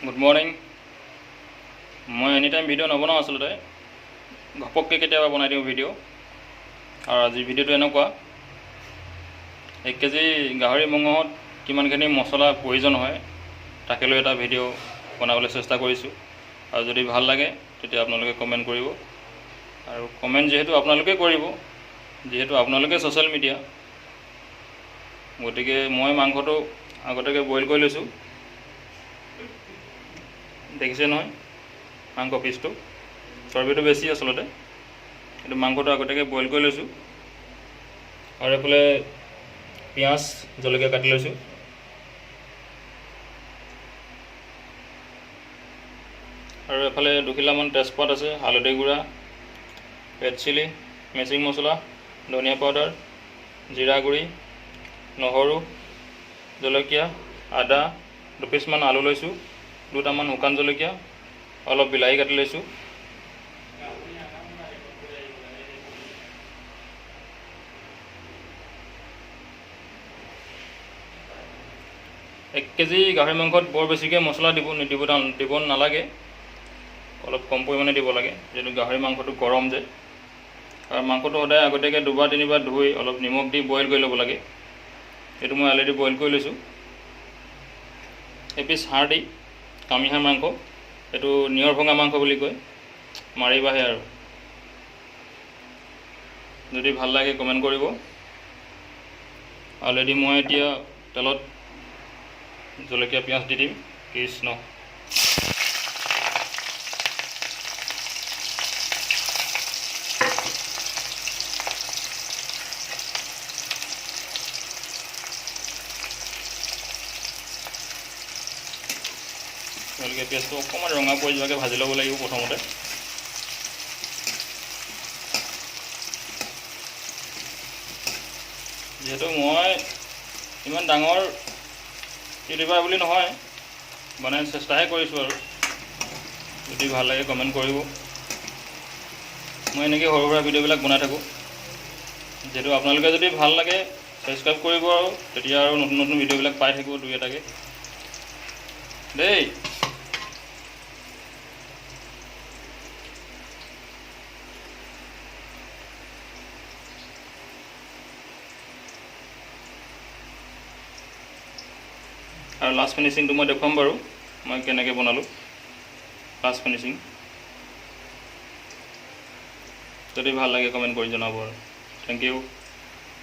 Good morning. মই any time video' নবনাওঁ, আচলতে ঘপককৈ কেতিয়াবা বনাই দিওঁ ভিডিঅ'। আৰু আজিৰ ভিডিঅ'টো এনেকুৱা, 1 কেজি গাহৰি মঙহত কিমানখিনি মছলা প্ৰয়োজন হয় তাকে লৈ এটা ভিডিঅ' বনাবলৈ চেষ্টা কৰিছোঁ। আৰু যদি ভাল লাগে তেতিয়া আপোনালোকে কমেণ্ট কৰিব, আৰু কমেণ্ট যিহেতু আপোনালোকে কৰিব, যিহেতু আপোনালোকে ছ'চিয়েল মিডিয়া, গতিকে মই মাংসটো আগতীয়াকৈ বইল কৰি লৈছোঁ। দেখিছে নহয় মাংস পিচটো, চৰ্বিটো বেছি আচলতে, কিন্তু মাংসটো আগতীয়াকৈ বইল কৰি লৈছোঁ। আৰু এইফালে পিঁয়াজ জলকীয়া কাটি লৈছোঁ। আৰু এফালে দুখিলামান তেজপাত আছে, হালধি গুড়া, ৰেড চিলি, মেচিং মছলা, ধনিয়া পাউডাৰ, জিৰা গুড়ি, নহৰু, জলকীয়া, আদা, দুপিচমান আলু লৈছোঁ, দুটামান শুকান জলকীয়া, অলপ বিলাহী কাটি লৈছোঁ। এক কেজি গাহৰি মাংসত বৰ বেছিকৈ মছলা দিব নিদিব দিব নালাগে, অলপ কম পৰিমাণে দিব লাগে, যিহেতু গাহৰি মাংসটো গৰম যে। আৰু মাংসটো সদায় আগতীয়াকৈ দুবাৰ তিনিবাৰ ধুই অলপ নিমখ দি বইল কৰি ল'ব লাগে। এইটো মই অলৰেডি বইল কৰি লৈছোঁ। এপিচ হাড় দি কামিহাড় মাংস, এইটো নিয়ৰ ভঙা মাংস বুলি কয়, মাৰিবাহে আৰু। যদি ভাল লাগে কমেণ্ট কৰিব। অলৰেডি মই এতিয়া তেলত জলকীয়া পিঁয়াজ দি দিম। কৃষ্ণ। জলকীয়া পিঁয়াজটো অকণমান ৰঙা পৰি যোৱাকৈ ভাজি ল'ব লাগিব প্ৰথমতে। যিহেতু মই ইমান ডাঙৰ ইউটিউবাৰ বুলি নহয়, মানে চেষ্টাহে কৰিছোঁ আৰু। যদি ভাল লাগে কমেণ্ট কৰিব। মই এনেকৈ সৰু সুৰা ভিডিঅ'বিলাক বনাই থাকোঁ। যিহেতু আপোনালোকে যদি ভাল লাগে ছাবস্ক্ৰাইব কৰিব, আৰু তেতিয়া আৰু নতুন নতুন ভিডিঅ'বিলাক পাই থাকিব দুই এটাকৈ দেই। আৰু লাষ্ট ফিনিচিংটো মই দেখুৱাম বাৰু, মই কেনেকৈ বনালোঁ লাষ্ট ফিনিচিং। যদি ভাল লাগে কমেণ্ট কৰি জনাব আৰু। Thank you.